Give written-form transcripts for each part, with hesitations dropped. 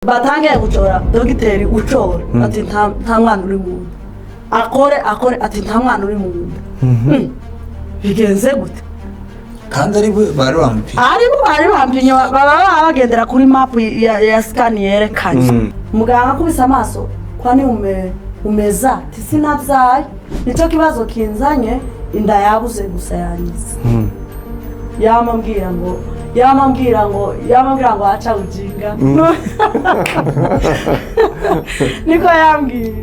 Batangiye gucora, dogiteri ucora ati nta mwana uri mu nda. Akore akore, ati nta mwana uri mu nda. Bigenze gute? Kandi ari bo bari bamupimye. Aribo bari bampimye, baba bagendera kuri map ya scan yerekanye. Muganga akubise amaso, kwani umeza? Ati sinabyaye, nicyo kibazo kinzanye, inda yabuze gusa yanyize. Yamambwira ngo acha ujinga, niko yambwiye.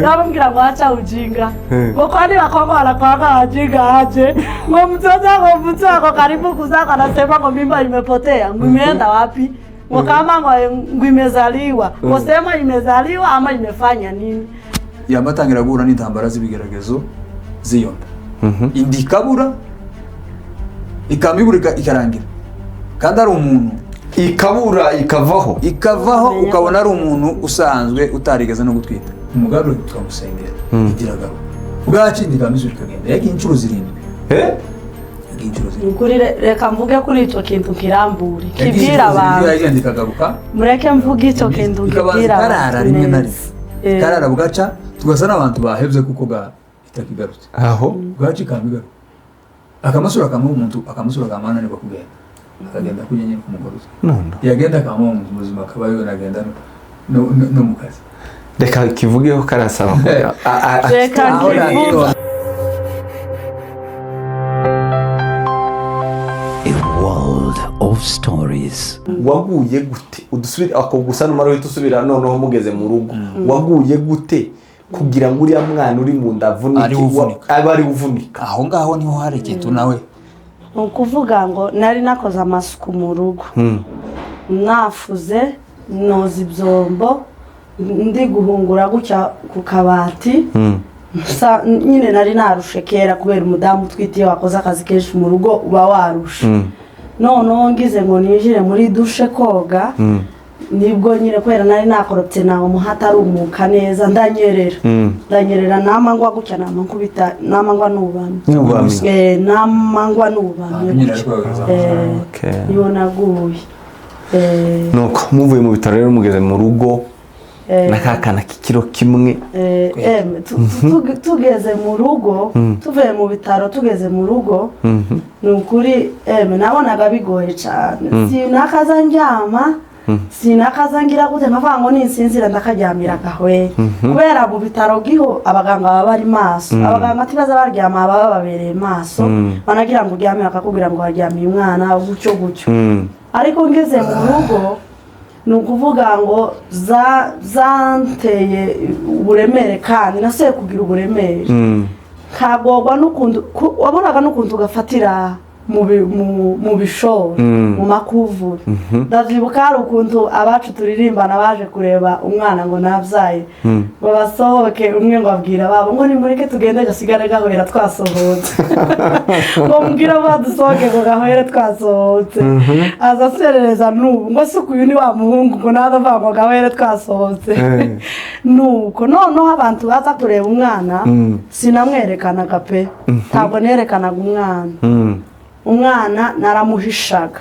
Yamambwira ngo acha ujinga, ngo kwani Wakongo wanakuanga wajinga aje? Ngo mtoto, ngo mtu ako karibu kuzaa anasema ngo mimba imepotea, ngo imeenda wapi? Ngo kama ngo imezaliwa, ngo sema imezaliwa ama imefanya nini? Yamatangira guhura n'intambara z'ibigeragezo z'iyo nda, inda ikabura, ikamibura, ikarangira kandi ari umuntu. Ikabura, ikavaho. Ikavaho, ukabona ari umuntu usanzwe utarigeze no gutwita. Umugarura tukamusengera, iragaruka, bwaci inda ikamisura ikagenda. Yagiye inshuro 7. Eh? Yagiye inshuro 7. Ukuri reka mvuge kuri icyo kintu kirambure Yagiye kibwira inshuro 7, abantu. yagenda ikagaruka. Mureke mvuge icyo kintu Ikabanza kibwira ikarara abantu rimwe na rimwe. neza. Ikarara, bugaca tugasa n'abantu bahebye kuko ga itakigarutse. Aho. Bwaci ikamigaruka, akamasura akamuha umuntu, akamasura akamananirwa kugenda, akagenda kujya nyine kumugaruza. None. Yagenda akamuha umuntu muzima, akaba yonagenda no mu kazi. Reka kivugeho, karasaba Reka Aho kivuge. nagenda. A world of stories. Waguye gute? Udusubire ako gusa, numara uhita usubira. Noneho mugeze mu rugo, waguye gute kugira ngo uriya mwana uri mu nda avunike? Ari we uvunika. Abe ari we uvunika. Aho ngaho niho hari ikintu nawe. Ni ukuvuga ngo nari nakoze amasuku mu rugo, nafuze, noza ibyombo, ndi guhungura gutya ku kabati. Nyine nari narushe kera, kubera umudamu utwite iyo wakoze akazi kenshi mu rugo uba warushe. Noneho ngize ngo ninjire muri douche koga, nibwo nyine kubera nari nakoropye nawe umuhata arumuka neza, ndanyerera, ndanyerera, namangwa gutya, nama nkubita, namangwa nubamye. Nubamye. Namangwa nubamye Nyine gutya. ari koga. Niho naguye. Nuko muvuye mu bitaro rero, mugeze mu rugo na ka kana k'ikiro 1? Tugeze mu rugo, tuvuye mu bitaro tugeze mu rugo, ni ukuri nabonaga bigoye cyane. Sinakaza ndyama, sinakaza ngira gute, nkavuga ngo ninsinzira ndakaryamira agahwera, kubera mu bitaro giho abaganga baba bari maso. Abaganga tibaza baryama, baba babereye maso, banagira ngo uryame bakakubwira ngo waryamiye umwana gutyo gutyo. Ariko ngeze mu rugo, ni ukuvuga ngo zanteye uburemere, kandi nasuye kugira uburemere, nkagorwa n'ukuntu wabonaga n'ukuntu ugafatira mu bishoro, mu makuvuri. Ndabyibuka hari ukuntu abacu turirimbana baje kureba umwana ngo nabyaye, ngo basohoke, umwe ngo abwira ababo ngo nimureke tugende gasigare gahwera twasohotse, ngo mbwira abo dusohoke ngo gahwere twasohotse. Aza aserereza n'ubu ngo se uyu ni wa muhungu, ngo nawe avuga ngo gahwere twasohotse. Nuko noneho abantu baza kureba umwana, sinamwerekanaga pe, ntabwo nerekanaga umwana. Umwana naramuhishaga,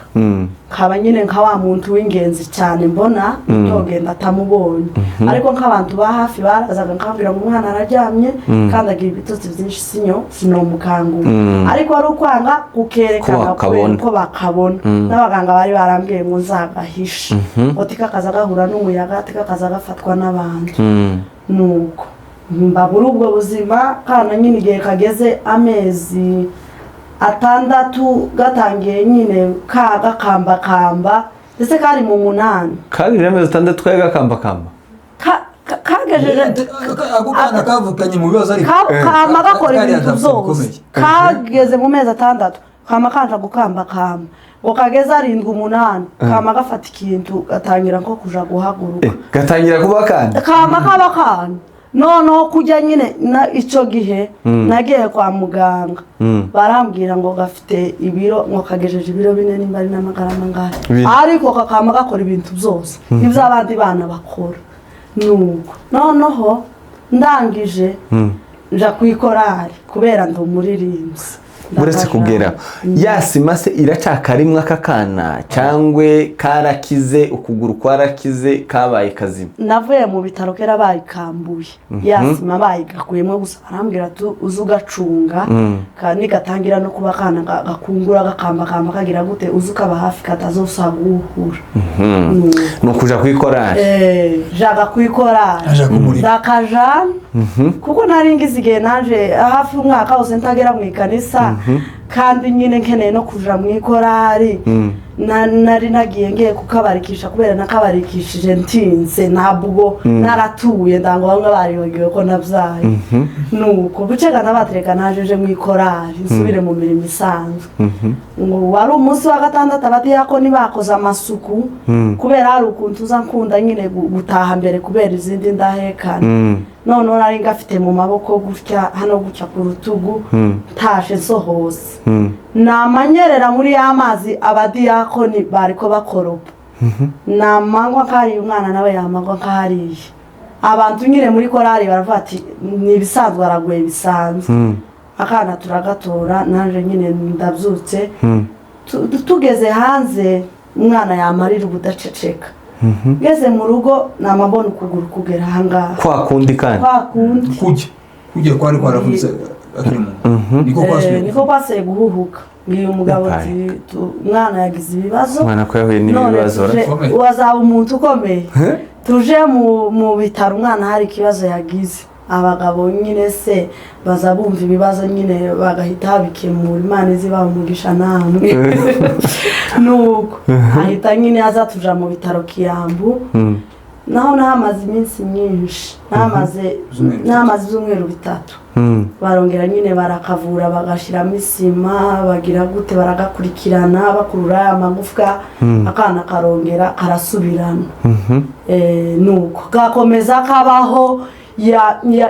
nkaba nyine nka wa muntu w'ingenzi cyane mbona utogenda atamubonye. Ariko nk'abantu ba hafi barazaga, nkababwira ngo umwana araryamye kandi agira ibitotsi byinshi, sinyo sinomukangura. Ariko ari ukwanga kukerekana Ko kubera bakabona. ko bakabona. N'abaganga bari barambwiye ngo nzagahishe, ngo tikakaza gahura n'umuyaga, tikakaza gafatwa n'abantu. Nuko mba muri ubwo buzima. Kana nyine igihe kageze amezi 6 gatangiye nyine ka gakambakamba, ndetse kari mu 8. Kandi amezi 6 kari gakambakamba? Kagejeje Ako kana kavukanye mu bibazo, ariko kama gakora Kari ibintu adapfa byose. bikomeye. Kageze mu mezi 6 kama kanja gukambakamba, ngo kageze 7, 8, kama gafata ikintu, gatangira nko kuja guhaguruka. Gatangira kuba kandi Kama kaba kana. Noneho kujya nyine na icyo gihe nagiye kwa muganga, barambwira ngo gafite ibiro, ngo kagejeje ibiro 4 nimba ari n'amagarama angahe. 4. Ariko kakama gakora ibintu byose ibyo abandi bana bakora. Nuko noneho ndangije nja ku ikorari kubera ndi umuririmbyi. Uretse kugera ya sima se iracakarimwe aka kana cyangwa karakize, ukuguru kwarakize, kabaye kazima? Navuye mu bitaro kera bayikambuye, ya sima bayigakuyemo, gusa barambwira ati uze ugacunga, nigatangira no kuba akana gakungura, gakambakamba, kagira gute, uze ukaba hafi katazosa guhura. Ni ukuja kwikorari? Jaga kwikorari. Aja kumurima. Ndakajana kuko nari ngize igihe naje hafi umwaka wose ntagera mu ikanisa, kandi nyine nkeneye no kuja mu ikorari. Nari nagiye ngiye kukabarikisha kubera nakabarikishije ntinze, ntabwo naratuye ndango bamwe baribagiwe ko nabyaye. Nuko bucega nabatereka najeje mu ikorari nsubire mu mirimo isanzwe. Ngo wari umunsi wa gatandatu, abadiyakoni bakoze amasuku, kubera hari ukuntu uza nkunda nyine gutaha mbere kubera izindi ndahekana. Noneho nari ngafite mu maboko gutya, hano gutya ku rutugu, ntashe nsohose namanyerera muri ya mazi abadiyakoni bariko bakoropa, namangwa nkahariya, umwana nawe yamangwa nkahariya. Abantu nyine muri korari baravuga ati ni ibisanzwe, aragoye bisanzwe. Akana turagatora, naje nyine ndabyutse. Tugeze hanze umwana yamarira ubudaceceka. Ngeze mu rugo namabona ukuguru kugera ahangaha. Kwa kundi kandi? Kwa kundi. Kujya kwari kwaravunitse akiri mu nda, niko kwasubiye. Niko kwasubiye guhuhuka. Ngiye umugabo ati umwana yagize ibibazo. Umwana ko yahuye n'ibibazo. Wazaba umuntu ukomeye. Tuje mu bitaro, umwana hari ikibazo yagize. Abagabo nyine se baza bumva ibibazo nyine bagahita babikemura, Imana izi bamugisha namwe. Nuko ahita nyine aza tuja mu bitaro Kiambu, naho nahamaze iminsi myinshi, nahamaze ibyumweru 3. Barongera nyine barakavura, bagashiramo isima, bagira gute, baragakurikirana, bakurura amagufwa, akana karongera karasubirana. Nuko gakomeza kabaho.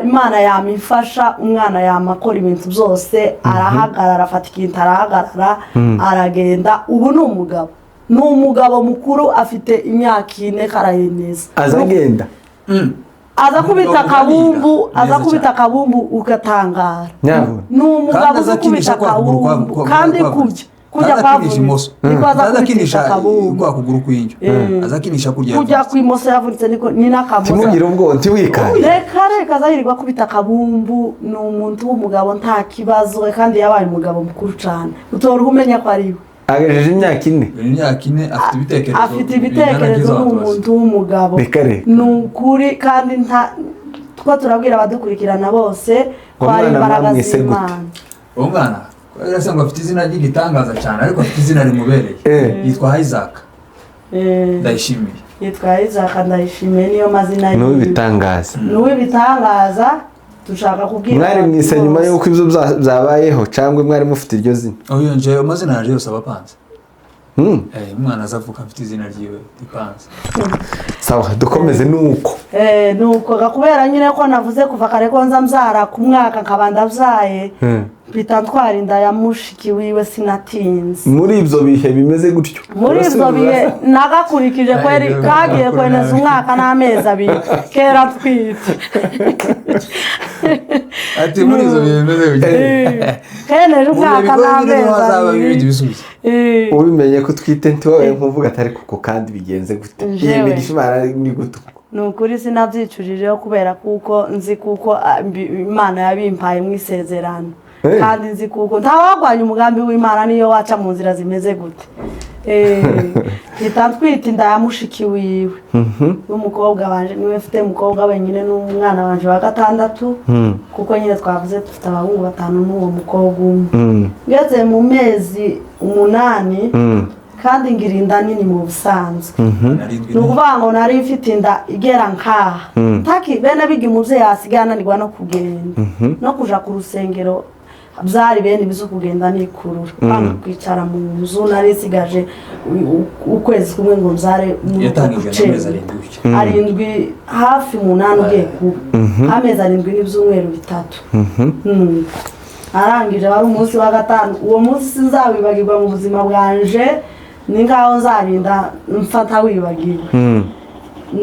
Imana yamifasha, umwana yamakora ibintu byose, arahagarara, afata ikintu arahagarara, aragenda. Ubu ni umugabo, ni umugabo mukuru, afite imyaka 4, karayeneza. Azagenda aza kubita akabumbu, aza kubita akabumbu ugatangara. Ni umugabo uzi kubita akabumbu, kandi kujya kwavunitse niko aza kubitisha akabumbu, kwa kuguru kw'indyo azakinisha kurya kujya kw'imoso yavunitse niko ni n'akamoso. Timugire ubwo ntiwikane. Reka azayirirwa kubita akabumbu. Ni umuntu w'umugabo nta kibazo, kandi yabaye umugabo mukuru cyane, utora umenya ko ari we. Agejeje imyaka 4. Imyaka 4 afite ibitekerezo. Afite ibitekerezo, ni umuntu w'umugabo. Ni ukuri, kandi nta two turabwira abadukurikirana bose ko ari imbaraga z'Imana. Uwo mwana birasa ngo afite izina ry'igitangaza cyane, ariko afite izina rimubereye. Yitwa Isaac Ndayishimiye. Yitwa Isaac Ndayishimiye, niyo mazina ye. N'uwibitangaza. N'uwibitangaza. Dushaka kubwira mwari mwise nyuma y'uko ibyo byabayeho cyangwa mwari mufite iryo zina? Oyo nje amazina yanjye yose abapanze. Umwana azavuka afite izina ryiwe ripanze. Sawa, dukomeze nuko. Nuko gakubera nyine ko navuze kuva kare ko nza mzara ku mwaka nkaba ndabyaye. Mpita ntwara inda ya mushiki wiwe, sinatinze. Muri ibyo bihe bimeze gutyo. Muri ibyo bihe nagakurikije kweri kagiye kweneza umwaka n'amezi 2 kera twite. Ati muri ibyo bihe bimeze gutyo. Keneje umwaka n'amezi 2. Ubimenye ko twite ntiwabaye nkuvuga atari kuko kandi bigenze gute. Iyi migisha Imana ni gute? Ni ukuri sinabyicurijeho kubera kuko nzi kuko Imana yabimpaye mu isezerano. Kandi nzi kuko ntawagwanya umugambi w'Imana niyo waca mu nzira zimeze gute. Mpita ntwite inda ya mushiki wiwe n'umukobwa wanje, niwe mfite umukobwa wenyine n'umwana wanje wa 6, kuko nyine twavuze dufite abahungu 5 n'uwo mukobwa umwe. Ngeze mu mezi 8 kandi ngira inda nini mu busanzwe. Ni ukuvuga ngo nari mfite inda igera nkaha. Taki bene biga umuvyeyi asigaye ananirwa no kugenda no kuja ku rusengero, byari bene bizo kugenda nikurura kwanga kwicara mu nzu. Nari nsigaje ukwezi kumwe ngo mzare mu 7 hafi 8 ugiye kuba amezi 7 n'ibyumweru 3. Arangije wari umunsi wa 5. Uwo munsi sinzawibagirwa mu buzima bwanje, ni nkaho nzarinda mfata wibagirwa.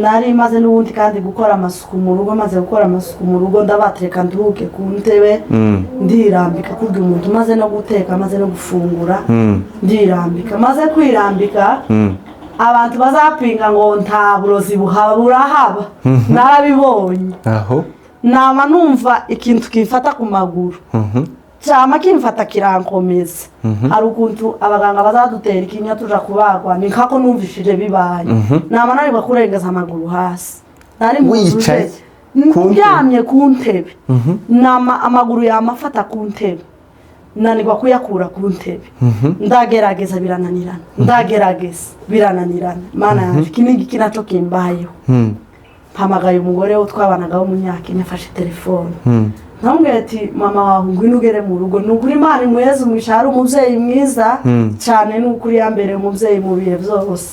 Nari maze n'ubundi kandi gukora amasuku mu rugo, maze gukora amasuku mu rugo ndabatereka nduhuke ku ntebe, ndirambika kurya umuntu maze no guteka, maze no gufungura, ndirambika. Maze kwirambika, abantu bazapinga ngo nta burozi buhaba, burahaba, narabibonye. Aho Nama numva ikintu kimfata ku maguru, cyama kimfata kirankomeza. Hari ukuntu abaganga bazadutera ikinya tuja kubagwa, ni nkako numvishije bibaye. Nama nanirwa kurengeza amaguru hasi. Nari mu nzu Wicaye nje, ku ntebe? Ndyamye ku ntebe, nama amaguru yamafata ku ntebe, nanirwa kuyakura ku ntebe. Ndagerageza birananirana, ndagerageza birananirana. Mana yanjye, iki ni igiki naco kimbayeho? Mpamagaye umugore we twabanaga w'umunyakenya, afashe telefone, ndamubwira ati: "Mama wawe, ngwino ugere mu rugo." Ni ukuri, Imana imuheze umugisha, hari umubyeyi mwiza cyane, ni ukuri yambereye umubyeyi mu bihe byose.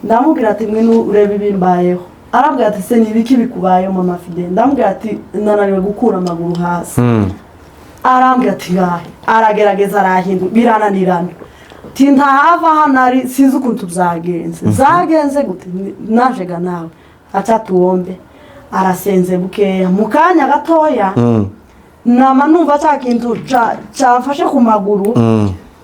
Ndamubwira ati: "Ngwino urebe ibimbayeho." Arambwira ati: "Se ni ibiki bikubayeho, mama Fide?" Ndamubwira ati: "Nananiwe gukura amaguru hasi." Arambwira ati: "Ngahe." Aragerageza arahindura birananirana. Ati: "Ntahava hano ari, sinzi ukuntu byagenze." Zagenze gute? Najega nawe aca tuwombe. Arasenze bukeya, mu kanya gatoya nama numva cya kintu camfashe ku maguru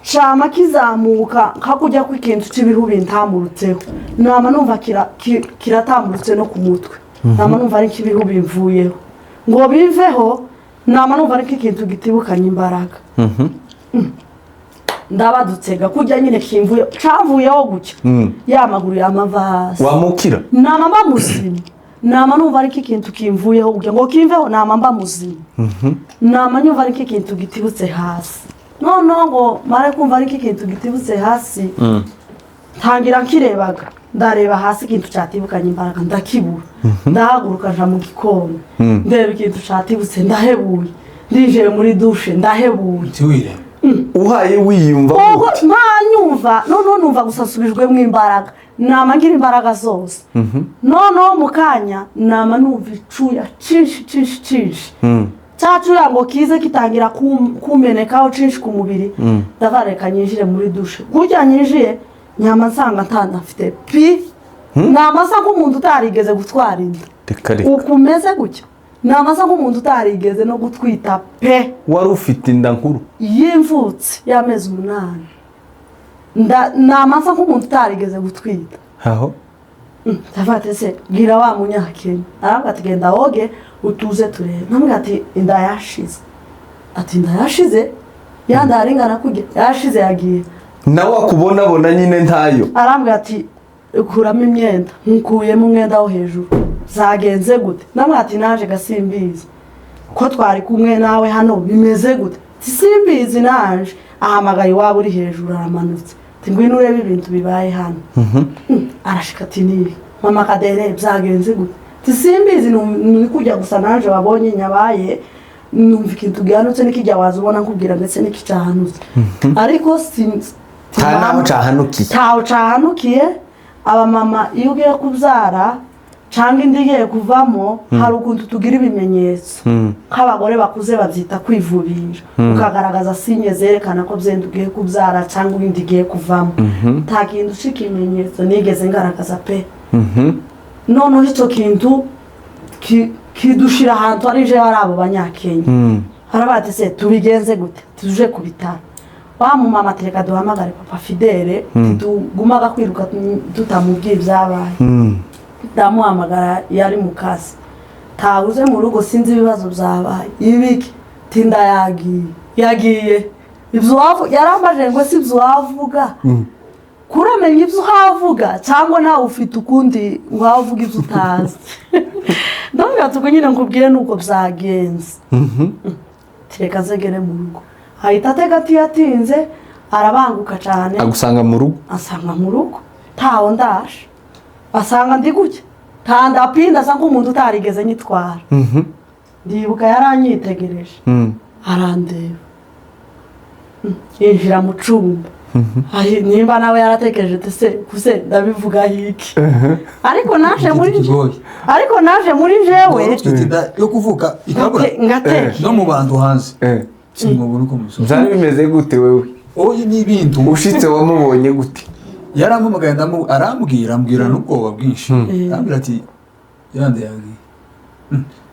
cama kizamuka nka kujya kw'ikintu cy'ibihu bintamurutseho. Nama numva kiratambutse no ku mutwe, nama numva ari nk'ibihu bimvuyeho. Ngo biveho, nama numva ari nk'ikintu gitibukanye imbaraga. Ndabadutse kujya nyine kimvuye, camvuyeho gutya, ya maguru yamava hasi. Wamukira? Nama mba muzima, nama numva ari nk'ikintu kimvuyeho gutya. Ngo kimveho, nama mba muzima, nama nyumva ari nk'ikintu gitibutse hasi. Noneho ngo mare kumva ari nk'ikintu gitibutse hasi, ntangira nkirebaga, ndareba hasi ikintu cyatibukanye imbaraga ndakibura. Ndahaguruka nja mu gikoni, ndeba ikintu cyatibutse, ndahebuye. Ndinjiye muri douche, ndahebuye. Ntiwire. Uhaye wiyumva Ubwo gute? Ntanyumva. Noneho numva gusa nsubijwemo imbaraga, nama ngira imbaraga zose. Noneho mu kanya nama numva icuya cinshi cinshi cinshi. Cya cuya ngo kize kitangira kumenekaho cinshi ku mubiri. Ndavareka nyinjire muri douche. Kurya nyinjiye, nyama nsanga ntandafite pi, nama nsa nk'umuntu utarigeze gutwara inda. Reka reka! Uku umeze gutya, nama nsa nk'umuntu utarigeze no gutwita pe. Wari ufite inda nkuru? Y'imvutsi y'amezi 8. Nama nsa nk'umuntu utarigeze gutwita. Aho Ndavuga ati: "Se bwira wa munyakenya." Aravuga ati: "Genda woge utuze turebe." Ndamubwira ati: "Inda yashize." Ati: "Inda yashize? Ya nda yari ingana kurya yashize, yagiye?" Nawe akubonabona nyine ntayo. Arambwira ati: "Kuramo imyenda." Nkuyemo umwenda wo hejuru. "Zagenze gute?" Ndamubwira ati: "Naje gasimbizi ko twari kumwe nawe hano, bimeze gute?" Ati: "Simbizi naje." Ahamagaye iwabo uri hejuru, aramanutse, ati: "Ngwino urebe ibintu bibaye hano." Arashika ati: "Nibi mama Kadere, byagenze gute?" Ati: "Simbizi, ni kujya gusa naje wabonye nyabaye, numva ikintu gihanutse nikijya waza ubona nkubwira, ndetse n'ikicahanutse ariko si Nta naho cahanukiye? Ntaho cahanukiye. Abamama iyo ugiye kubyara cyangwa indi igiye kuvamo, hari ukuntu tugira ibimenyetso. Nk'abagore bakuze babyita kwivubira, ukagaragaza signe zerekana ko byenda ugiye kubyara cyangwa indi igiye kuvamo. Nta kintu c'ikimenyetso nigeze ngaragaza pe. Noneho icyo kintu kidushira ahantu ari je ari abo Banyakenya. Harabaye ati: "Se tubigenze gute? Tuje ku bitaro?" Wa mumama ati: "Reka duhamagare papa Fidele, ntitugumaga kwiruka tutamubwiye ibyabaye." Ndamuhamagara, yari mu kazi. "Tabuze mu rugo, sinzi ibibazo byabaye." "Ibiki?" Tinda yagiye, yagiye. Ibyo yarambaje ngo si ibyo wavuga, kuramenya ibyo uhavuga cyangwa nawe ufite ukundi wavuga ibyo utazi. Ndavuga ati: "Ubwo nyine nkubwire nuko byagenze." Reka nzegere mu rugo. Ahita atega atiyatinze, arabanguka cyane. Agusanga mu rugo? Asanga mu rugo ntaho ndaje, asanga ndi gutya, nta ndapinda, asa nk'umuntu utarigeze nyitwara. Ndibuka yaranyitegereje, arandeba, yinjira mu cumba. Nimba nawe yaratekereje ati: "Se kuse ndabivuga iki?" Ariko naje muri Ikintu kigoye. Ariko naje muri jewe Wari utwite inda yo kuvuka ikabura Ngateke. No mu bantu hanze simubona uko musoza. Byari bimeze gute wewe? Oye, ni ibintu Ushitse wamubonye gute? Yarampamagaye, arambwira, ambwira n'ubwoba bwinshi, arambwira ati: "Yande yagiye."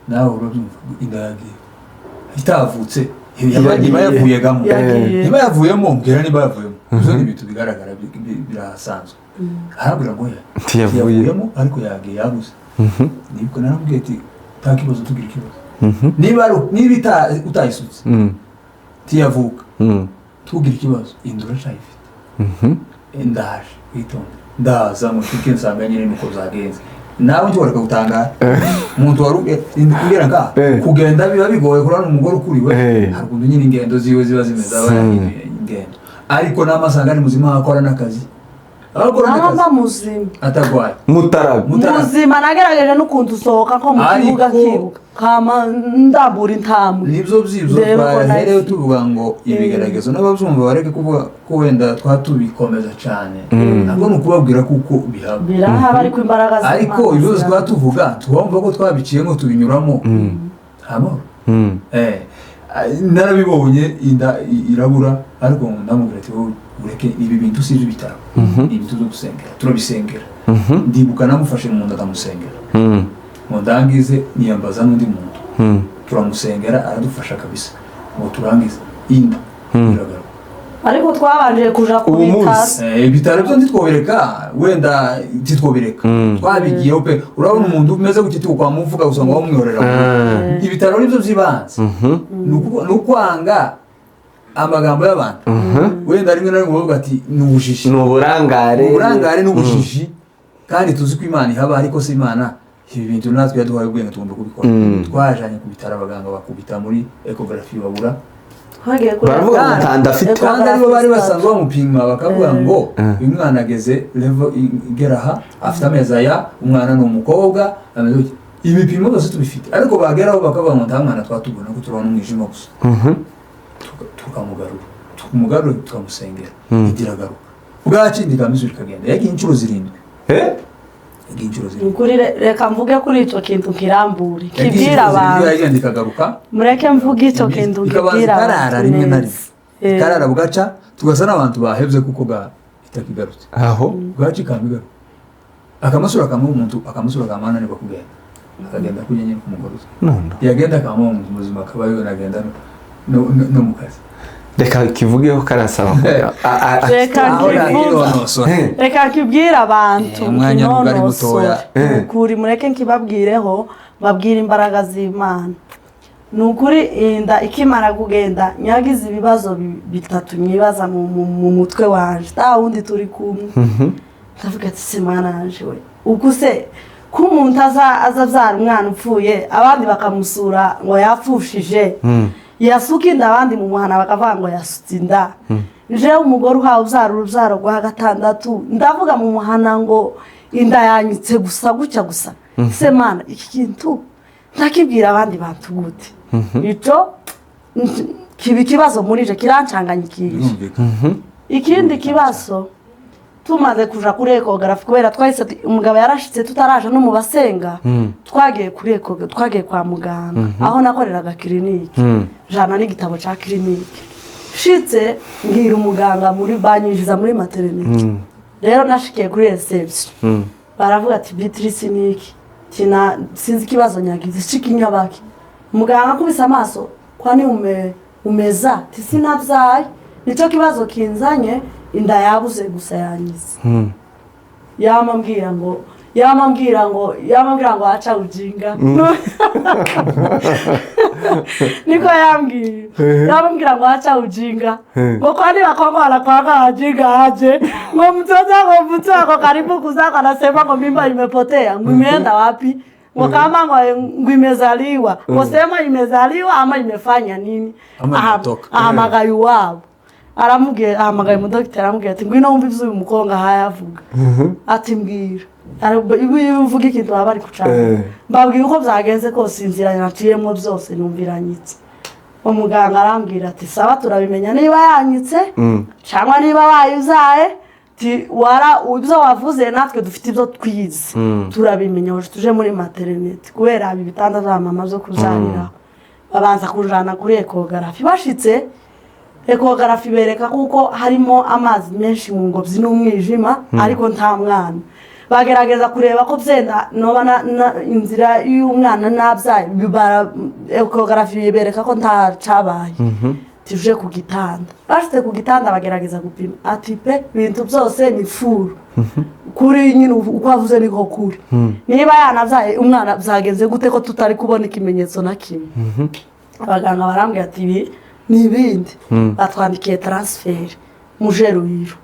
Nawe urabyumva, inda yagiye itavutse, niba yavuyegamo, Yagiye. niba yavuyemo, mbwira niba yavuyemo. Ibyo ni ibintu bigaragara, birasanzwe. Arambwira ngo oya, Ntiyavuye. ntiyavuyemo, ariko yagiye, yabuze. Nibwo naramubwiye ati: "Nta kibazo, tugira ikibazo niba niba utayisutse tiyavuka, tugira ikibazo, inda uracyayifite." Ndaje, witonde, ndaza mushike, nsanga nyine nuko byagenze. Nawe ntiwareka gutangara, umuntu wari umbwira nga kugenda biba bigoye kurabona umugore ukuriwe. Hari ukuntu nyine ingendo ziwe ziba zimeze, aba yahinduye ingendo, ariko n'amasanga ari muzima, akora n'akazi, akora Naba n'akazi mba muzima. Atagwaye. Mutaraga. Mutara. Muzima, nagerageje n'ukuntu usohoka nko mu kibuga, kibuka kama ndambura intambwe. Nibyo byibyo. Ndebe ko Twaherewe nahise. tuvuga ngo ibigeragezo, n'ababyumva bareke kuvuga ko wenda twaba tubikomeza cyane, ntabwo ni ukubabwira kuko bihaba. Birahaba, ariko imbaraga z'Imana Ariko ibibazo zirahari. twaba tuvuga, tubumva ko twabiciyemo, tubinyuramo amahoro. Narabibonye, inda irabura, ariko ndamubwira ati: "Wowe ureke ibi bintu, si iby'ibitaro, ni ibintu byo gusengera, turabisengera." Ndibuka namufashe mu nda, ndamusengera ngo ndangize, niyambaza n'undi muntu, turamusengera, aradufasha kabisa ngo turangize, inda iragaruka. Ariko twabanje kuja ku Ubu bitaro. munsi. Ibitaro byo ntitwobereka, wenda ntitwobereka, twabigiyeho pe. Urabona umuntu umeze gutya, tukwamuvuga gusa ngo wamwihorera. Ibitaro nibyo by'ibanze. Ni ukwanga amagambo y'abantu, wenda rimwe na rimwe bavuga ati ni ubujiji. Ni uburangare. Uburangare n'ubujiji, kandi tuzi ko Imana ihaba, ariko si Imana ibi bintu natwe yaduhaye ubwenge, tugomba kubikora. Twajanye ku bitaro, abaganga bakubita muri échographie, babura. Twagiye kuri Baravuga ngo nta nda afite. Kandi aribo bari basanzwe bamupima, bakavuga ngo uyu mwana ageze level igera aha, afite amezi aya, umwana ni umukobwa, ameze gutya. Ibipimo byose tubifite, ariko bageraho bakavuga ngo nta mwana twatubona, ko turabona umwijima gusa. Tukamugarura, tukamugarura, tukamusengera, iragaruka. Bwakindi ikamisura ikagenda, yagiye inshuro 7. Yagiye inshuro 7. Ukuri, reka mvuge kuri icyo kintu kirambure, Yagiye kibwira inshuro 7, abantu. yagenda ikagaruka. Mureke mvuge icyo kintu Ikabanza kibwira ikarara abantu rimwe na rimwe. neza. Ikarara, bugaca tugasa n'abantu bahebye kuko ga itakigarutse. Aho. Bwaca ikamba igaruka, akamasura kamwe, umuntu akamasura kamwe ananirwa kugenda, akagenda kujya nyine kumugoroza. None. Yagenda akaba umuntu muzima, akaba yonagenda no mu kazi. Reka kivugeho, karasaba Reka Aho kivuge. nakinonosora. Reka kibwire abantu. Umwanya nubwo ari kinonosore. mutoya. Ni ukuri, mureke nkibabwireho, babwire imbaraga z'Imana. Ni ukuri, inda ikimara kugenda, nyagize ibibazo bitatu mwibaza mu mutwe wanje, nta wundi turi kumwe. Ndavuga ati: "Se Mwana wanje we, ubwo se ko umuntu aza abyara umwana upfuye, abandi bakamusura ngo yapfushije, yasuka inda abandi mu muhana bakavuga ngo yasutse inda, jewe umugore uhawe ubyara urubyaro rwa gatandatu, ndavuga mu muhana ngo inda yanyitse gusa gutya gusa, se Mana, iki kintu ndakibwira abandi bantu gute?" Icyo kiba ikibazo muri je, kirancanganyikije. Birumvikana. Ikindi kibazo, tumaze kuja kuri échographie, kubera twahise umugabo yarashitse tutaraje no mu basenga, twagiye kuri écho, twagiye kwa muganga aho nakoreraga clinique, jana n'igitabo ca clinique. Shitse mbwira umuganga muri, banyinjiza muri maternité. Rero nashikiye kuri réception, baravuga ati: "Beatrice, niki kina sinzi ikibazo nyagize c'ikinyabaki." Muganga akubise amaso: "Kwani umeza?" Ti: "Sinabyaye, nicyo kibazo kinzanye, inda yabuze gusa, yanyize." Yamambwira ngo aca ujinga, niko yambwiye. Yamambwira ngo acha ujinga, ngo kwani Wakongo wanakuanga wajinga aje? Ngo mtoto, ngo mtu ako karibu kuzaa anasema ngo mimba imepotea, ngo imeenda wapi? Ngo kama ngo imezaliwa, ngo sema imezaliwa ama imefanya nini? Ama imetoka. Ahamagaye iwabo, aramubwira, ahamagaye umudogiteri, aramubwira ati: "Ngwino wumve ivyo uyu mukobwa ahaye avuga." Ati: "Mbwira." Iyo uvuga ikintu baba bari kucana. Mbabwira uko byagenze kose, inzira naciyemo byose, numviranyitse. Umuganga arambwira ati: "Sawa, turabimenya niba yanyitse cyangwa niba wayuzaye." Ti wara ibyo wavuze, natwe dufite ibyo twize, turabimenya. Hoje tuje muri maternité, kubera ibi bitanda bya mama byo kubyariraho, babanza kujana kuri échographie. Bashitse Échographie bereka kuko harimo amazi menshi mu ngobyi n'umwijima, ariko nta mwana. Bagerageza kureba ko byenda noba inzira y'umwana nabyaye, échographie bereka ko nta cabaye. Tuje ku gitanda, bashyize ku gitanda, bagerageza gupima, ati pe, ibintu byose ni furu kuri nyine, uko avuze niko kuri. Niba yanabyaye umwana, byagenze gute ko tutari kubona ikimenyetso na kimwe? Abaganga barambwira ati ibi ni ibindi. Batwandikiye transfert muje Ruhiro.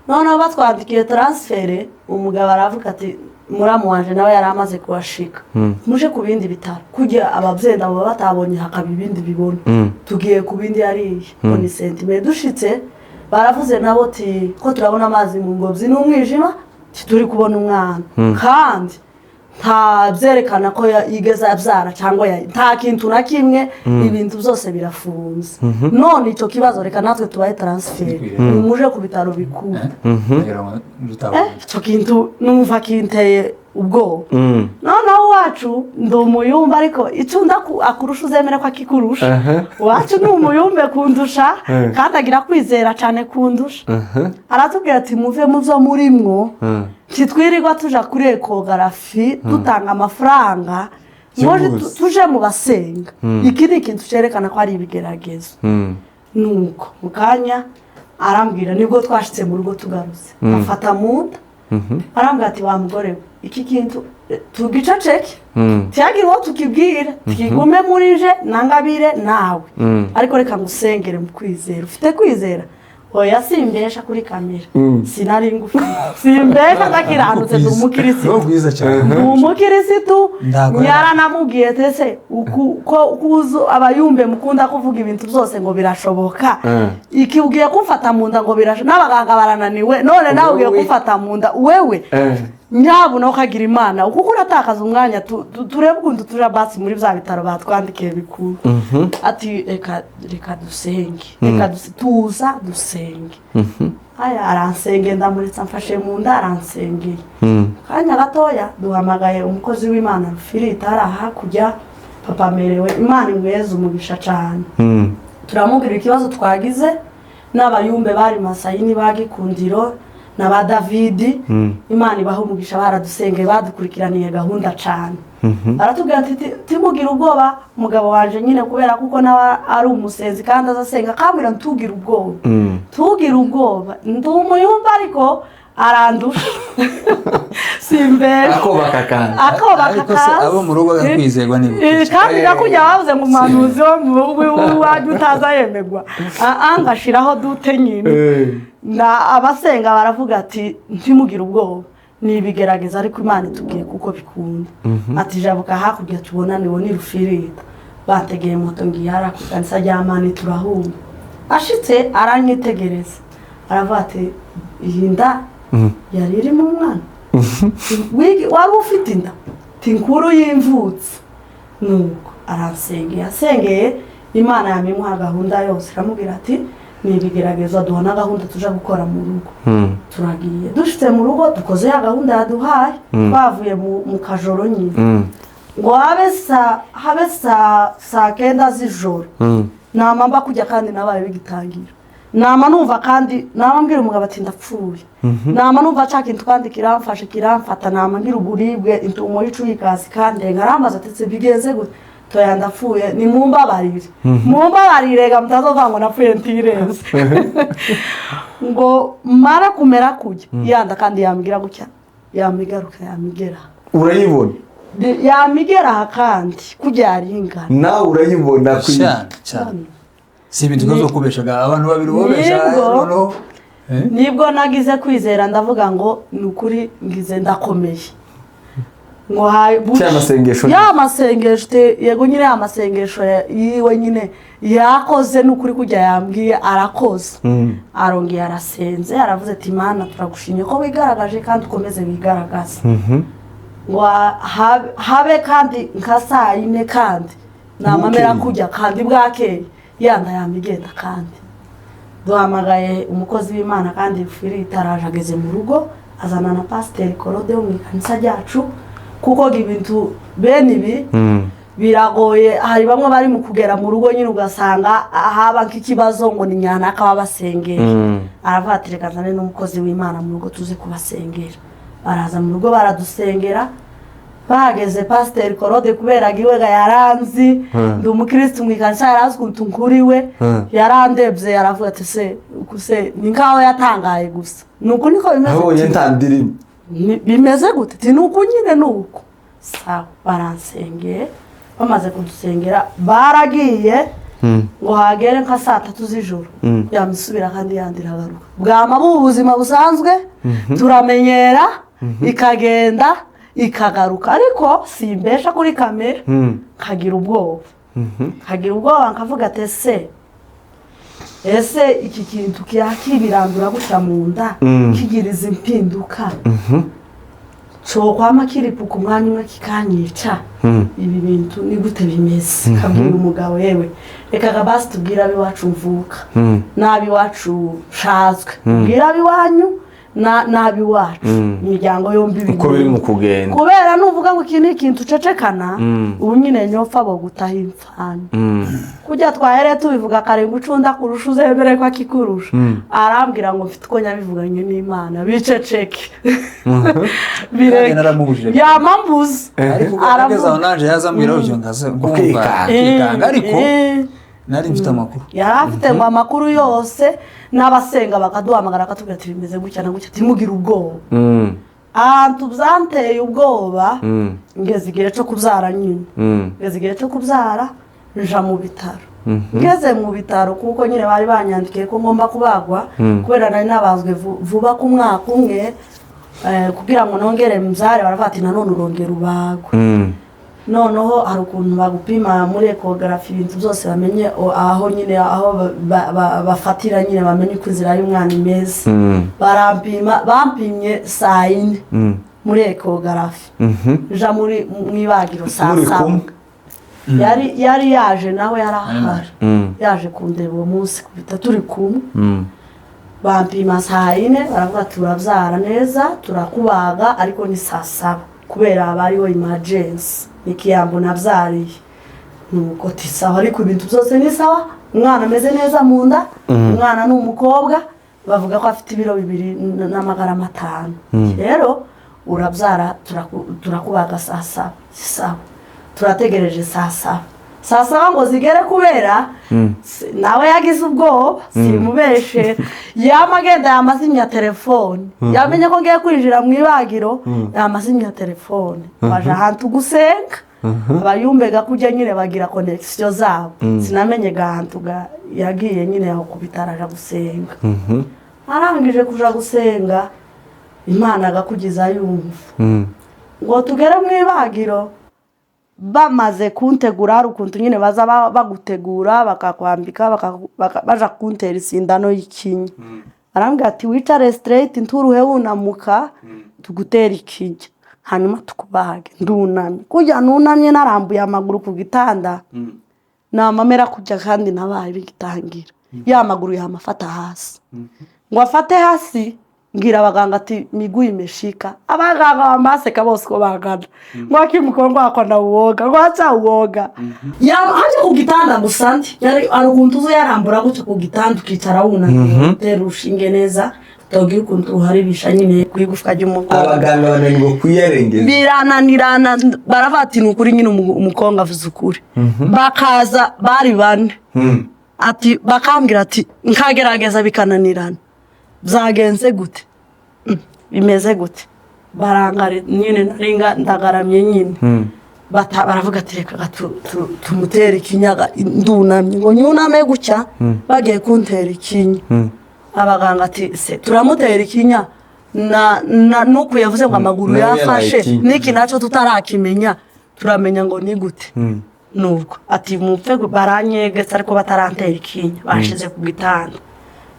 Noneho batwandikiye transfert, umugabo aravuga ati muramu wanje nawe yari amaze kuhashika, muje ku bindi bitaro kugira ababyeyi baba batabonye, hakaba ibindi bibona. Tugiye ku bindi hariya ngo ni sentime. Dushitse baravuze nabo ati ko turabona amazi mu ngobyi n'umwijima, turi kubona umwana, kandi nta byerekana ko yigeze abyara cyangwa nta kintu na kimwe, ibintu byose birafunze. None icyo kibazo, reka natwe tubahe transfert muje ku bitaro bikuru. Ndagira ngo rutabona. Icyo kintu numva kinteye ubwoba. Noneho iwacu ndi umuyumba, ariko icyo undi akurusha uzemere ko akikurusha. Iwacu ni umuyumbe kundusha, kandi agira kwizera cyane kundusha. Aratubwira ati muve mu byo murimwo, ntitwirirwa tuja kuri échographie dutanga amafaranga, muje tuje mu basenga. Iki ni ikintu cyerekana ko ari ibigeragezo. Nuko mu kanya arambwira, nibwo twashitse mu rugo tugarutse, afata mu nda, arambwira ati wa mugore we, iki kintu tugiceceke, ntihagire uwo tukibwira, tukigume muri je nangabire nawe, ariko reka ngusengere mu kwizera. Ufite kwizera? Oya, simbesha kuri kamera, sinari ngufi, simbesha, ndakiranutse, ndi umukirisitu. Ni bwiza cyane. Ndi umukirisitu. Ntabwo Yaranamubwiye tese ko kuzu abayumbe mukunda kuvuga ibintu byose ngo birashoboka, iki ugiye kumfata mu nda ngo birashoboka, n'abaganga barananiwe, none nawe ugiye kumfata mu nda wewe? Nyabuna ukagira Imana, kuko uratakaza umwanya. Turebe ukuntu tuja basi muri bya bitaro batwandikiye bikuru. Ati reka, reka dusenge, reka tuza dusenge. Aya aransengeye, ndamuritse amfashe mu nda, aransengeye. Kanya gatoya duhamagaye umukozi w'Imana Rufirita ari hakurya, papa amerewe, Imana imweze umugisha cyane. Turamubwira ikibazo twagize n'abayumbe bari Masayini ba Gikundiro na ba Davidi, Imana ibaha umugisha, baradusengeye, badukurikiraniye gahunda cyane. Baratubwira ati timugire ubwoba. Umugabo wanje nyine, kubera kuko nawe ari umusenzi kandi azasenga, akambwira ntugire ubwoba, tugire ubwoba, ndi umuyumba ariko arandusha, simbesha. Akobaka kandi. Akobaka. Ariko se abo mu rugo kwizerwa ni Eh, kandi nakujya bavuze ngo umuhanuzi wo mu rugo iwanyu utaza yemegwa, ngashiraho dute nyine. Na abasenga baravuga ati ntimugire ubwoba, ni ibigerageza, ariko Imana itubwiye kuko bikunda. Ati jabuka hakurya tubonane, ni Rufirita. Bategeye moto, ngiye hariya ku kanisa rya Mani, turahura. Ashitse aranyitegereza, aravuga ati iyi nda yari irimo umwana? Wari ufite inda? Ti nkuru y'imvutsi. Nuko aransengeye, asengeye, Imana yamimuha gahunda yose, iramubwira ati ni ibigeragezo, duha na gahunda tuja gukora mu rugo. Turagiye, dushitse mu rugo dukoze ya gahunda yaduhaye, twavuye mu kajoro nyine, ngo habe saa 9 z'ijoro. Nama mba kujya kandi nabaye bigitangira, nama numva kandi nama mbwira umugabo ati ndapfuye, nama numva cya kintu kandi kiramfashe, kiramfata, nama ngira uburibwe, intumo y'icuyikazi kandi nkarambaza ati "Se bigenze gute?" Toya, ndapfuye, ni mumbabarire, mumbabarire ga mutazovuga ngo napfuye ntirenze. Ngo mara kumera kujya yanda kandi yambwira gutya, yamigaruka, yamigera. Urayibona? Yamigera aha kandi kujya yari ingana. Nawe urayibona? Cyane cyane, si ibintu byo kubeshaga abantu babiri bobesha. Noneho Nibwo nagize kwizera, ndavuga ngo ni ukuri ngize ndakomeye ngo Cya masengesho. Ya masengesho yego nyine, ya masengesho yiwe nyine yakoze, ni ukuri kujya yambwiye arakoze. Arongeye arasenze, aravuze ati Mana, turagushimye ko wigaragaje kandi ukomeze wigaragaze. Ngo habe kandi nka saa 4 kandi namamera Bukeye. kujya kandi bwakeye, yanda yamigenda. Kandi duhamagaye umukozi w'Imana kandi Firita araje, ageze mu rugo azana na pasiteri Korode wo mu ikanisa ryacu, kuko ibintu bene ibi. Biragoye, hari bamwe bari mu kugera mu rugo nyine ugasanga haba nk'ikibazo ngo ni nyanaka babasengera. Aravuga ati: "Reka nzane n'umukozi w'Imana mu rugo tuze kubasengera." Baraza mu rugo baradusengera. Bahageze, Pasiteri Korode, kubera iwe ga yaranzi, ndi umukirisitu mu ikanisa, yarazi ukuntu nkuriwe. Yarandebye, yaravuga ati: "Se se ni nkaho yatangaye gusa, ni uku niko bimeze." Abonye nta ndirimo. Bimeze gute? Ati: "Ni uku nyine, ni uku." Sawa, baransengeye. Bamaze kudusengera baragiye, ngo hagere nka saa 3 z'ijoro yamusubira kandi yandira agaruka. Bwama buba ubuzima busanzwe, turamenyera, ikagenda ikagaruka. Ariko simbesha kuri kamera, nkagira ubwoba, nkagira ubwoba, nkavuga ati: Ese iki kintu kibirandura gutya mu nda, kigira izi mpinduka, cokwama kiripuka umwanya umwe kikanyica, ibi bintu ni gute bimeze?" Kabwira umugabo: "Yewe, reka basi tubwire ab'iwacu mvuka n'ab'iwacu nshatswe, tubwire ab'iwanyu n'ab'iwacu, imiryango yombi." Uko biri mu kugenda. Kubera nuvuga ngo iki ni ikintu ucecekana, ubu nyine nyopfa bo gutaha imfana. Kujya twahereye tubivuga kare ngo ucunda kurusha uzemere ko akikurusha. Arambwira ngo: "Mfite uko nyabivuganye n'Imana, biceceke." Nanjye naramubujije. Yamambuza. Ariko ubwo nageze aho nanje yazambwira gutyo, nkaza nkumva Ukikanga. nkikanga, ariko nari mfite amakuru. Yari afite ngo amakuru yose, n'abasenga bakaduhamagara, akatubwira ati: "Bimeze gutya na gutya, timugire ubwoba." Ahantu byanteye ubwoba, ngeze igihe cyo kubyara nyine. Ngeze igihe cyo kubyara, nja mu bitaro. Ngeze mu bitaro, kuko nyine bari banyandikiye ko ngomba kubagwa, kubera nari nabazwe vuba ku mwaka umwe, kugira ngo nongere mbyare, baravuga ati: "Nanone urongera ubagwe." Noneho hari ukuntu bagupima muri échographie, ibintu byose bamenye aho nyine aho bafatira nyine, bamenye uko inzira y'umwana imeze. Barampima, bampimye saa 4 muri échographie, nja muri mu ibagiro saa Muri saba. kumwe? Yari yaje nawe, yari ahari, yaje kundeba uwo munsi ku bitaro turi kumwe. Bampima saa 4, baravuga: "Turabyara neza, turakubaga, ariko ni saa 7 kubera haba hariho emergency." Ni Kiyambo nabyariye. Nuko ti: "Sawa, ariko ibintu byose ni sawa, umwana ameze neza mu nda." Umwana ni umukobwa, bavuga ko afite ibiro 2 n'amagarama 5. Rero urabyara, turakubaga saa 7. Sawa, turategereje saa 7. Saa 7 ngo zigere, kubera nawe yagize ubwoba, simubeshe, yama agenda yamazimya telefone. Yamenye ko ngiye kwinjira mu ibagiro, yamazimya telefone, baje ahantu gusenga. Abayumbega kujya nyine bagira connexion zabo, sinamenye gahantu yagiye nyine aho ku bitaro aja gusenga. Arangije kuja gusenga, Imana agakugiza yumva ngo tugere mu ibagiro. Bamaze kuntegura, hari ukuntu nyine baza bagutegura, bakakwambika, baja kuntera isindano y'ikinya. Arambwira ati: "Wicare straight, nturuhe, wunamuka, tugutera ikinya hanyuma tukubage." Ndunamye kujya, nunamye narambuye amaguru ku gitanda, namamera kujya kandi nabaye bigitangira, ya maguru yamafata hasi. Ngo afate hasi, mbwira abaganga ati: "Miguu imeshika." Abaganga bambaseka bose uko bangana, ngo akimukongo wako na uwoga, ngo acha uwoga. Haje ku gitanda gusa ndi yari hari ukuntu uza yarambura gutya ku gitanda, ukicara wunamye, utera urushinge neza, utagira ukuntu uharibisha nyine ku igufwa ry'umugongo. Abaganga bananirwa kuyarengeza. Birananirana, baravuga ati: "Ni ukuri nyine umukongo avuze ukuri." Bakaza bari bane, ati bakambwira ati nkagerageza bikananirana, byagenze gute? Bimeze gute? Barangare nyine, naringa ndagaramye nyine. Baravuga ati: "Reka tumutere ikinyaga." Ndunamye, ngo nyuname gutya, bagiye kuntera ikinya. Abaganga ati: "Se turamutera ikinya na nuku yavuze ngo amaguru Nawe yaraye yafashe, ikinya. Niki nacyo tutarakimenya, turamenya ngo ni gute?" Nuko ati mupfe, baranyegetse ariko batarantera ikinya, bashize ku gitanda,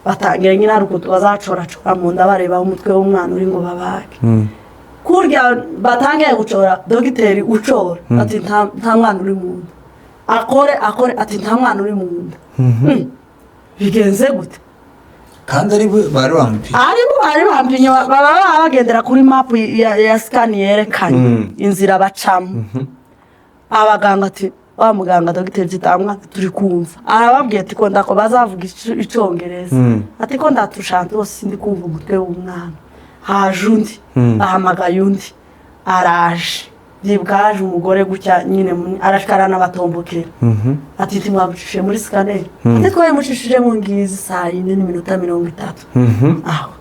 batangira nyine hari ukuntu bazacoracora mu nda, bareba aho umutwe w'umwana uri ngo babage. Kurya batangiye gucora, dogiteri ucora ati: Nta mwana uri mu nda." Akore akore, ati: "Nta mwana uri mu nda." Bigenze gute? Kandi ari bo bari bamupimye. Aribo bari bampimye, baba bagendera kuri mapu ya scan yerekanye inzira bacamo. Abaganga ati wa muganga dogiteri Zitanga turi kumva arababwiye ati ko ndako bazavuga icyongereza, ati ko ndatushanze hose sindi kumva umutwe w'umwana. Haje undi, ahamagaye undi araje, byibwa haje umugore gutya nyine arashika aranabatombokera, ati ntimwamucishije muri scanner? Ati twayimucishije mu ngizi 4:30. Aho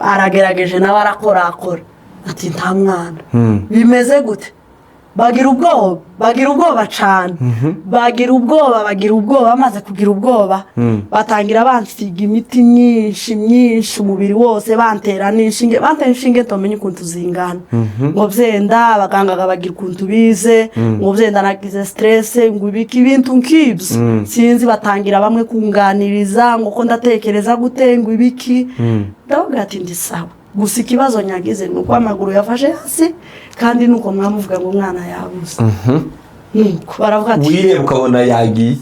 aragerageje nawe arakorakora, ati nta mwana, bimeze gute? Bagira ubwoba, bagira ubwoba cyane, bagira ubwoba, bagira ubwoba. Bamaze kugira ubwoba batangira bansiga imiti myinshi myinshi umubiri wose, bantera n'inshinge, bantera inshinge ntomenye ukuntu zingana, ngo byenda abaganga bagira ukuntu bize, ngo byenda nagize stress, ngo ibiki, ibintu nk'ibyo sinzi. Batangira bamwe kunganiriza ngo ko ndatekereza gute, ngo ibiki. Ndavuga ati ndi sawa, gusa ikibazo nyagize ni uko amaguru yafashe hasi, kandi nuko mwamuvuga ngo umwana yabuze. Nuko baravuga ati wireba ukabona yagiye.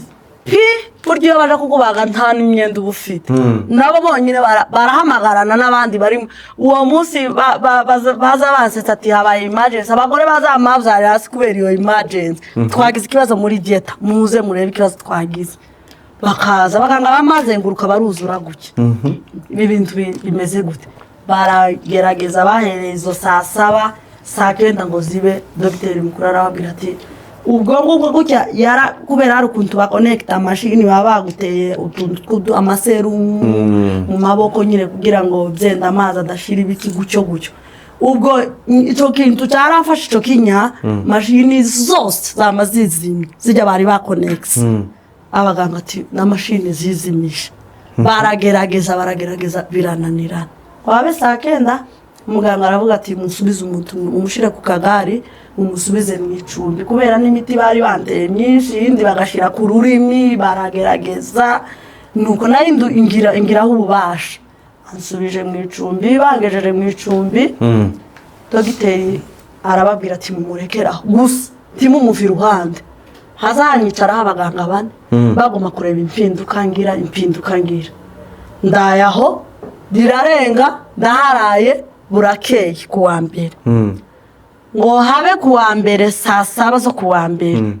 Pi, burya iyo baje kukubaga nta n'imyenda uba ufite. Nabo bonyine barahamagarana n'abandi barimo uwo munsi, baza bansetsa ati habaye emergency, abagore baza bamabyarira hasi kubera iyo emergency, twagize ikibazo muri theatre, muze murebe ikibazo twagize. Bakaza abaganga bamazenguruka baruzura gutya, ibi bintu bimeze gute? Baragerageza, bahereye izo saa 7, saa 9 ngo zibe, dogiteri mukuru arababwira ati ubwo ngubwo gutya yara kubera hari ukuntu bakonekita amashini, baba baguteye utuntu amaserumu mu maboko nyine kugira ngo byenda amazi adashira, ibiki gutyo gutyo. Ubwo icyo kintu cyaramfashe, icyo kinya mashini zose zama zizimye zijya bari bakonekise. Abaganga ati n'amashini zizimije, baragerageza, baragerageza, birananirana. Wabe saa 9, muganga aravuga ati musubize umuntu, umushyire ku kagari, mumusubize mu icumbi, kubera n'imiti bari banteye myinshi, iyindi bagashyira ku rurimi. Baragerageza, nuko nayo ingiraho ububasha, ansubije mu icumbi. Bangejeje mu icumbi, dogiteri arababwira ati mumurekeraho gusa, ntimumuve iruhande. Hazanyicaraho abaganga bane bagomba kureba impinduka ngira, impinduka ngira. Ndayaho rirarenga, ndaharaye, burakeye ku wa mbere, ngo habe ku wa mbere saa 7 zo ku wa mbere,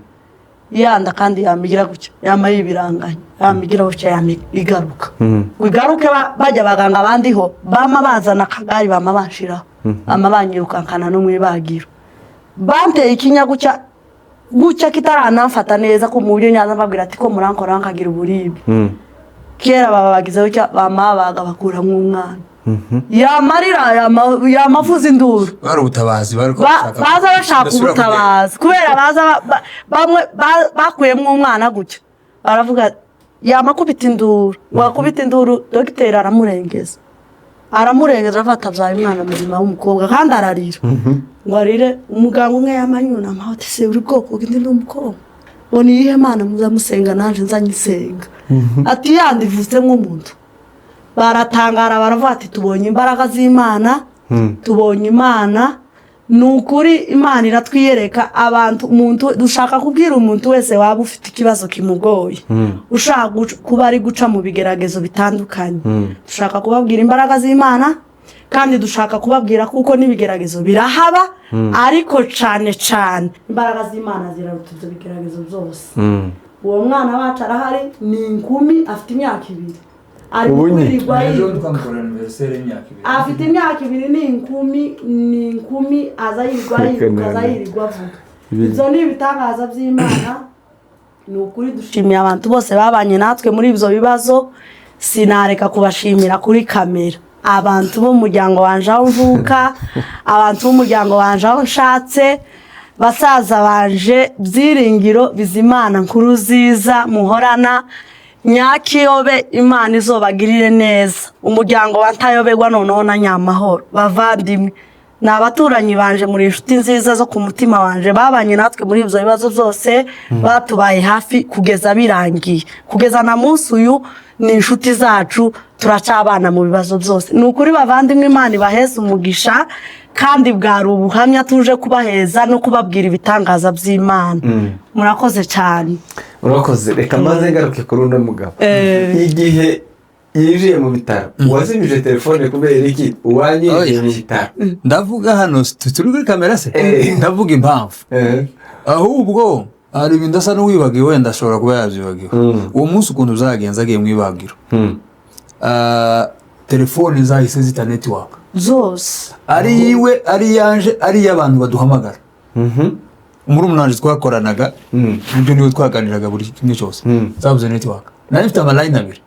yanda kandi yamigira gutya, yama yibiranganya, yamigira gutya, yama igaruka, ngo igaruke. Bajya abaganga bandiho bama bazana akagari, bama banshiraho, bama banyirukankana no mu ibagiro. Banteye ikinya gutya gutya kitaranamfata neza, ko mu buryo nyaza mbabwira ati ko murankora nkagira uburibwe. Kera baba bagize gutya, bamabaga bakuramo umwana, yamarira yamavuza induru. Bari ubutabazi bari Baza bashaka Ndasubira ubutabazi, kubera baza bamwe bakuyemo umwana gutya, baravuga yamakubita induru, wakubita induru dogiteri aramurengeza, aramurengeza, afata abyaye umwana muzima w'umukobwa kandi ararira ngo arire. Umuganga umwe yamanyunama ati se uri bwoko bw'indi ni umukobwa, ngo ni iyihe mana muza musenga nanjye nzanyisenga? Ati yandi ivutse nk'umuntu. Baratangara, baravuga ati tubonye imbaraga z'Imana, tubonye Imana, ni ukuri Imana iratwiyereka abantu. Umuntu dushaka kubwira, umuntu wese waba ufite ikibazo kimugoye, ushaka kuba ari guca mu bigeragezo bitandukanye, dushaka kubabwira imbaraga z'Imana, kandi dushaka kubabwira kuko n'ibigeragezo birahaba, ariko cyane cyane imbaraga z'Imana ziraruta ibyo bigeragezo byose. Uwo mwana wacu arahari, ni inkumi, afite imyaka 2, ari Ubu nyine. kwirirwa Ejo yiruka. twamukorera anniversaire y'imyaka 2. Afite imyaka 2, ni inkumi, ni inkumi, aza yirirwa yiruka, aza yirirwa avuga. Ibyo ni ibitangaza by'Imana, ni ukuri. Dushimiye abantu bose babanye natwe muri ibyo bibazo. Sinareka kubashimira kuri kamera, abantu b'umuryango wanje aho mvuka, abantu b'umuryango wanje aho nshatse, basaza banje Byiringiro, Bizimana, Nkuru nziza muhorana Nyakiyobe, Imana izobagirire neza. Umuryango wa Ntayoberwa noneho na Nyamahoro, bavandimwe, ni abaturanyi banje, muri inshuti nziza zo ku mutima wanje, babanye natwe muri ibyo bibazo byose, batubaye hafi kugeza birangiye, kugeza na munsi uyu ni inshuti zacu, turacabana mu bibazo byose. Ni ukuri bavandimwe, Imana ibaheze umugisha, kandi bwari ubuhamya tuje kubaheza no kubabwira ibitangaza by'Imana. Murakoze cyane. Urakoze. Reka maze ngaruke kuri uno mugabo. Igihe yinjiye mu bitaro wazimije telefone kubera iki uwanyinjiye mu bitaro? Ndavuga hano turi kuri kamera se? Eh. Ndavuga impamvu. Ahubwo Hari ibintu asa n'uwibagiwe, wenda ashobora kuba yabyibagiwe. Uwo munsi ukuntu byagenze agiye mu ibagiro, telefone zahise zita network. Zose. Ari iwe, ari iyanje, ari iy'abantu baduhamagara. Murumuna wanje twakoranaga ibyo, niwe twaganiraga buri kimwe cyose. Zabuze network. Nari mfite amalayini abiri,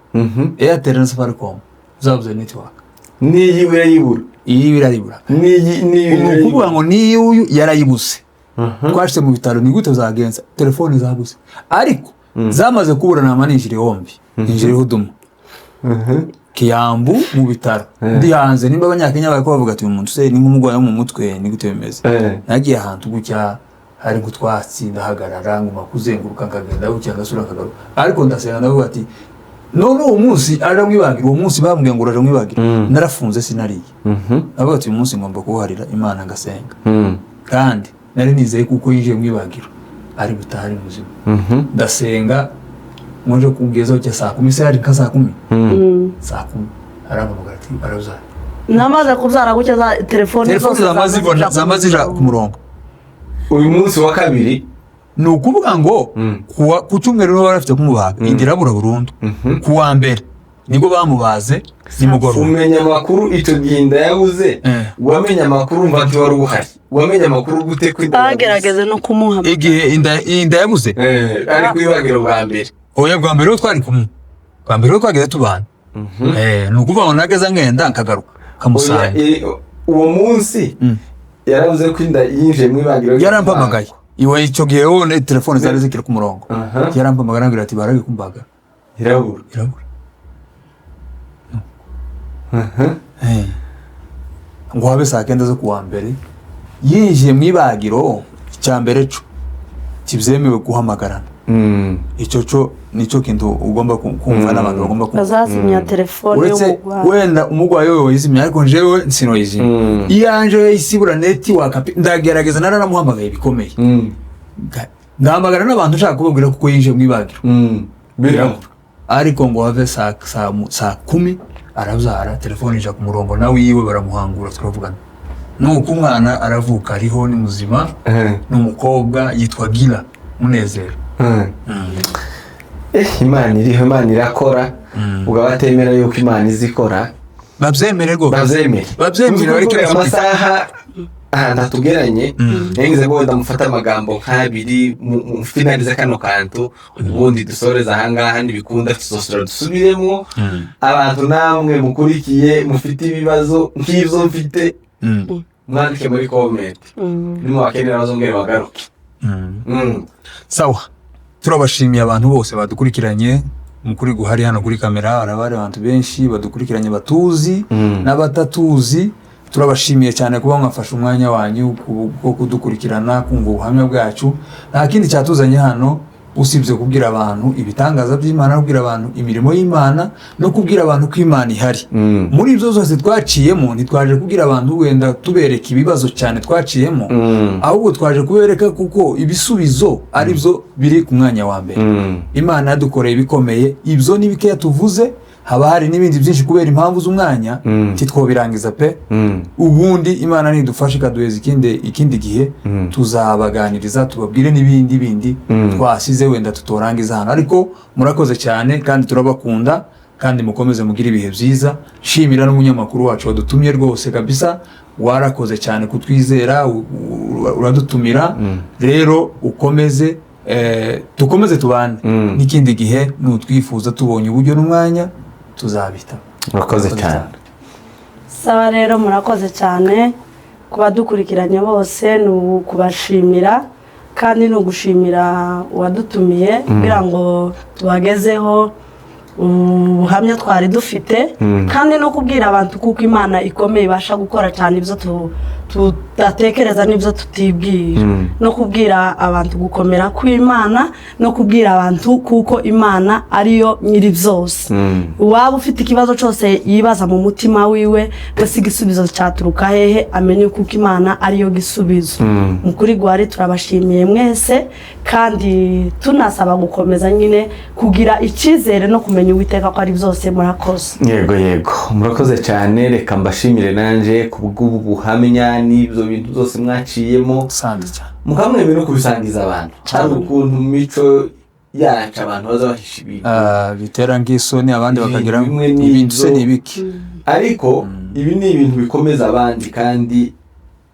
Airtel na Safaricom, zabuze network. N'iyi irayibura? Iyi irayibura. N'iyi Ni ukuvuga ngo niyo uyu yarayibuze, twashyize mu bitaro, ni gute zagenza? Telefone zabuze, ariko zamaze kubura nama ninjira hombi, ninjira huduma Kiyambu mu bitaro, ndi hanze. Nimba Abanyakenya bari bavuga ati: "Uyu muntu se ni nk'umurwayi wo mu mutwe, ni gute bimeze?" Nagiye ahantu gutya hari nk'utwatsi, ndahagarara, nguma kuzenguruka, nkagenda gutya, ngasubira nkagaruka, ariko ndasenga, ndavuga ati none uwo munsi aja mwibagira. Uwo munsi bambwiye ngo uraja mwibagira, narafunze, sinariye. Ndavuga ati uyu munsi ngomba kuwuharira Imana, ngasenga. Kandi nari nizeye kuko yinjiye mu ibagiro ari butaha ari muzima. Ndasenga, nje kugezaho cya saa 10, se hari nka saa 10, saa 10 arampamagara ati arabyara. Namaze kubyara gutya, za telefone Telefone zose zamaze zija zama zija ku murongo. Uyu munsi wa kabiri? Ni ukuvuga ngo ku cyumweru nibo bari bafite kumubaga, inda irabura burundu. Ku wa mbere nibwo bamubaze nimugoroba. Umenya amakuru icyo gihe inda yabuze? Wamenya amakuru, umva ntiwari wari uhari, wamenya amakuru gute ko inda yabuze? Bagerageze no kumuha. Igihe inda yabuze? Ari kuyibagira bwa mbere. Oya, bwa mbere rero twari kumwe, bwa mbere rero twageze tubana. Ni ukuvuga ngo nageze ngenda nkagaruka kamusanga. Oya, uwo munsi yaravuze ko inda yinjiye mu ibagiro. Yarampamagaye iwe icyo gihe, wowe telefone zari zikiri ku murongo. Yarampamagaye, arambwira ati baragiye kumbaga. Irabura. Irabura. Ngo habe saa 9 zo kuwa mbere yinjiye mu ibagiro. Icya mbere cyo kibyemewe guhamagarana, icyo cyo nicyo kintu ugomba kumva n'abantu bagomba kumva. Bazazimya telefone Uretse y'umurwayi. wenda umurwayi we wayizimya, ariko njyewe sinoyizimya. Iyanje yahise ibura network. Ndagerageza, naranamuhamagaye bikomeye. Ndahamagara n'abantu nshaka kubabwira kuko yinjiye mu ibagiro. Birabura. Ariko ngo have saa 10 arabyara, telefone ija ku murongo, nawe iwe baramuhangura, turavugana. Nuko umwana aravuka, ariho, ni muzima. Ni umukobwa, yitwa Gira Munezero. Imana iriho, Imana irakora. Ubwo abatemera yuko Imana izi ikora, Babyemere rwose. Babyemere. Babyemere, bareke. Kubera amasaha ahantu hatugeranye, nagize ngo wenda mufate amagambo nk'abiri mufinalize kano kantu, ubundi dusoreze ahangaha. Ntibikunda tuzosubira dusubiremo. Abantu namwe mukurikiye mufite ibibazo nk'ibyo mfite, mwandike muri comment, nimubakenera bazongere bagaruke. Sawa, turabashimiye abantu bose badukurikiranye. Mukuri guhari hano kuri kamera haraba hari abantu benshi badukurikiranye, batuzi n'abatatuzi. Turabashimiye cyane kuba mwafashe umwanya wanyu wo kudukurikirana, kumva ubuhamya bwacu. Nta kindi cyatuzanye hano usibye kubwira abantu ibitangaza by'Imana, no kubwira abantu imirimo y'Imana, no kubwira abantu ko Imana ihari. Muri ibyo zose twaciyemo, ntitwaje kubwira abantu wenda tubereka ibibazo cyane twaciyemo, ahubwo twaje kubereka kuko ibisubizo ari byo biri ku mwanya wa mbere. Imana yadukoreye ibikomeye. Ibyo ni bikeya tuvuze, haba hari n'ibindi byinshi. Kubera impamvu z'umwanya titwobirangiza pe. Ubundi Imana nidufasha ikaduheza ikindi gihe, tuzabaganiriza, tubabwire n'ibindi bindi twasize wenda tutorangiza hano. Ariko murakoze cyane kandi turabakunda, kandi mukomeze mugire ibihe byiza. Shimira n'umunyamakuru wacu wadutumye rwose kabisa, warakoze cyane kutwizera, uradutumira. Rero ukomeze, dukomeze tubane n'ikindi gihe nutwifuza, tubonye uburyo n'umwanya tuzabita. Murakoze cyane. Sawa rero, murakoze cyane kuba dukurikiranye bose. Ni ukubashimira kandi ni ugushimira uwadutumiye kugira ngo tubagezeho ubuhamya twari dufite, kandi no kubwira abantu kuko Imana ikomeye, ibasha gukora cyane ibyo tudatekereza n'ibyo tutibwira, no kubwira abantu gukomera kw'Imana, no kubwira abantu kuko Imana ariyo nyiri byose. Uwaba ufite ikibazo cyose yibaza mu mutima wiwe, mbese igisubizo cyaturuka hehe, amenye kuko Imana ariyo gisubizo. Mu kuri gwari turabashimiye mwese, kandi tunasaba gukomeza nyine kugira icyizere no kumenya Uwiteka ko ari byose. Murakoze. Yego, murakoze cyane. Reka mbashimire nanjye ku bw'ubu buhamya. n'ibyo bintu byose mwaciyemo. Sante cyane. Mukamwemera no kubisangiza abantu. Hari ukuntu mu mico yacu abantu baza bahisha ibintu. Ah, bitera nk'isoni, abandi Ibintu bakagira bimwe ibintu se n'ibyo. ni ibiki? Ariko ibi ni ibintu bikomeza abandi, kandi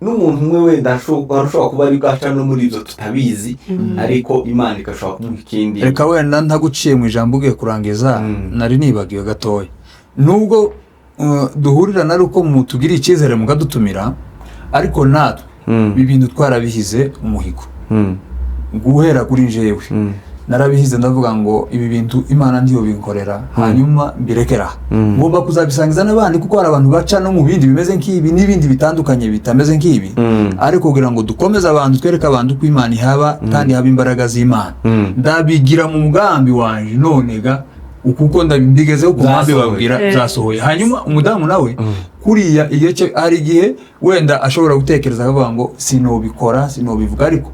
n'umuntu umwe wenda ashobora kuba ari bwaca no muri ibyo tutabizi, ariko Imana igashobora kumuha ikindi. Reka wenda ntaguciye mu ijambo, ugiye kurangiza, nari nibagiwe gatoya. Nubwo duhurirana ari uko mutugiriye icyizere mukadutumira, ariko natwe ibi bintu twarabihize umuhigo. Guhera kuri njyewe narabihize, ndavuga ngo ibi bintu Imana ndiyo binkorera, hanyuma mbirekera aha. Ngomba kuzabisangiza n'abandi, kuko hari abantu baca no mu bindi bimeze nk'ibi n'ibindi bitandukanye bitameze nk'ibi, ariko kugira ngo dukomeze abantu, twereke abantu ko Imana ihaba kandi haba imbaraga z'Imana. Ndabigira mu mugambi wanje none ga kuko mbigezeho ku mugambi. Byasohoye. Babwira byasohoye. Hanyuma umudamu nawe kuriya igihe cye, hari igihe wenda ashobora gutekereza akavuga ngo sinobikora, sinobivuga, ariko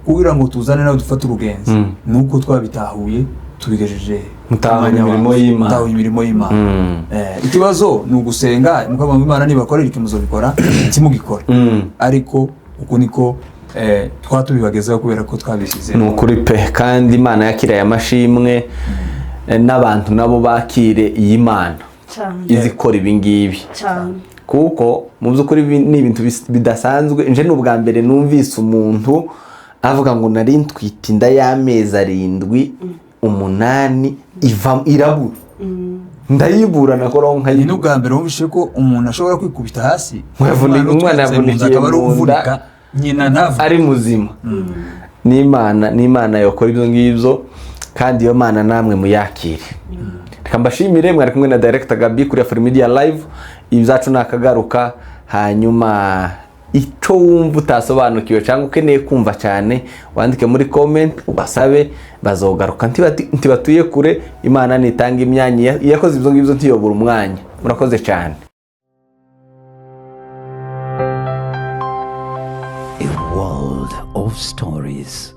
kugira ngo tuzane nawe dufate urugenzi, nuko twabitahuye tubigejeje Mutahuye umwanya imirimo wacu. y'Imana. Mutahuye imirimo y'Imana. Ikibazo ni ugusenga, mukavuga ngo Imana nibakorera iki muzobikora, ntimugikore. Ariko uku niko twatubibagezeho kubera ko twabishyize. Ni ukuri pe, kandi Imana yakiriye amashimwe, n'abantu nabo bakire iyi Mana cyane izi ikora ibi ngibi, cyane. kuko mu by'ukuri ibi ni ibintu bidasanzwe. Nje ni ubwa mbere numvise umuntu avuga ngo nari ntwite inda y'amezi 7, 8, iva irabura, ndayibura, nakoraho Ni nkayibura. n'ubwa mbere wumvise ko umuntu ashobora kwikubita hasi, Umwana utwitse mu nda yavunikiye akaba ari mu nda. uvunika, nyina ntavuge. Ari muzima. N'Imana yakora ibyo ngibyo, kandi iyo Mana namwe muyakire. Reka mbashimire, mwari kumwe na Director Gabi kuri Afro Media Live. Ibyacu nakagaruka. Hanyuma icyo wumva utasobanukiwe cyangwa ukeneye kumva cyane, wandike muri comment ubasabe, bazogaruka. Ntibatuye kure. Imana nitanga imyanya, iyakoze ibyo ngibyo ntiyobora umwanya. Murakoze cyane. A world of stories.